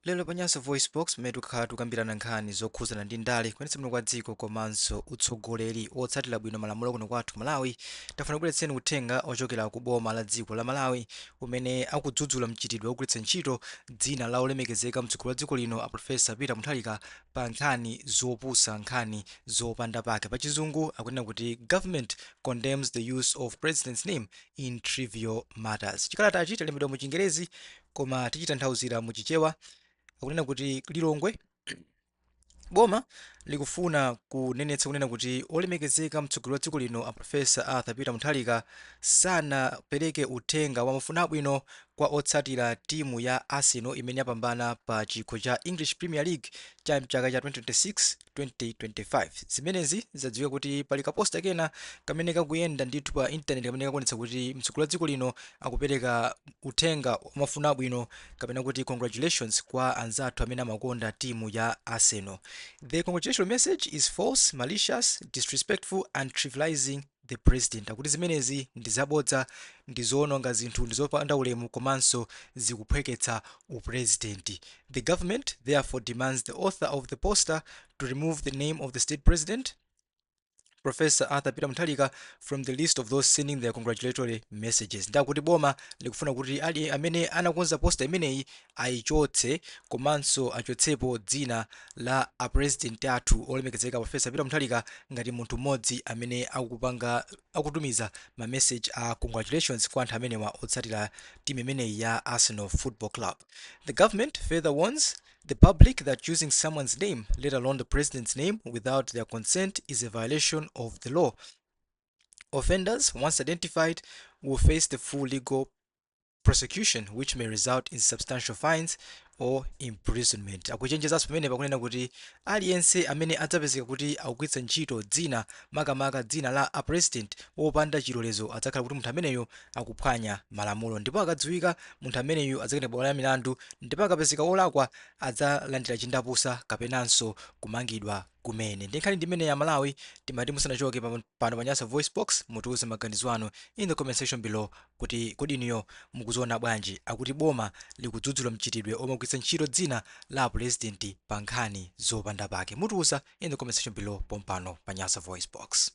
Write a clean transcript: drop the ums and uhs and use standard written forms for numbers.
Lero pa Nyasa VoiceBox, pamene tikukhala tikukambirana nkhani zokhuzana ndi ndale, kuyendetsa bwino kwa dziko komanso utsogoleri otsatira bwino malamulo kuno kwathu Malawi, tafuna kubweretseni uthenga ochokera ku boma la dziko la Malawi umene akudzudzula mchitidwe wogwiritsa ntchito dzina la olemekezeka mtsogoleri wa dziko lino, a Professor Peter Mutharika, pa nkhani zopusa, nkhani zopanda pake. Pa Chizungu akunena kuti "Government condemns the use of president's name in trivial matters." Chikalatachi chalembedwa mu Chingerezi koma tichitanthauzira mu Chichewa. Akunena kuti Lilongwe, boma likufuna kunenetsa kunena kuti olemekezeka mtsogoleri wa dziko lino, a Professor Arthur Peter Mutharika, sanapereke uthenga wa mafuna abwino kwa otsatira timu ya Arsenal imene yapambana pa chikho cha English Premier League cha mchaka cha 2026-2025. Zimenezi zadziwika kuti pali ka poster kena kamene kakuyenda ndithu pa intaneti kamene kakuonetsa kuti mtsogoleri wa dziko lino akupereka uthenga wamafuna abwino kapena kuti congratulations kwa anzathu amene amakonda timu ya Arsenal. The congratulation message is false, malicious, disrespectful and trivializing the president. Akuti zimenezi ndi zabodza, ndi zoononga zinthu, ndi zopanda ulemu komanso zikuphweketsa upresident. The government therefore demands the author of the poster to remove the name of the state president, Professor Arthur Peter Mutharika, from the list of those sending their congratulatory messages. Ndakuti boma likufuna kuti ali amene anakonza poster imeneyi ayichotse komanso achotsepo dzina la a president athu olemekezeka, Professor Peter Mutharika, ngati munthu mmodzi amene akupanga, akutumiza ma message a congratulations kwa anthu amenewa otsatira timu imeneyi ya Arsenal Football Club. The government further warns the public that using someone's name, let alone the president's name, without their consent is a violation of the law. Offenders, once identified, will face the full legal prosecution, which may result in substantial fines or imprisonment. Akuchenjezanso pamene pakunena kuti aliyense amene adzapezeka kuti akugwiritsa ntchito dzina, makamaka dzina la a president, wopanda chilolezo, adzakhala kuti munthu ameneyo akuphwanya malamulo, ndipo akadziwika munthu ameneyu adzakena bwalo la milandu, ndipo akapezeka wolakwa adzalandira chindapusa kapenanso kumangidwa kumene. Ndi nkhani ndimene ya Malawi. Timati musanachoke pano pa Nyasa Voice Box, mutiuze maganizo anu in the comment section below kuti kodi inuyo mukuziona bwanji? Akuti boma likudzudzula mchitidwe omwe ntchito dzina la president pa nkhani zopanda pake. Mutiuza in the comment section below pompano pa Nyasa Voice Box.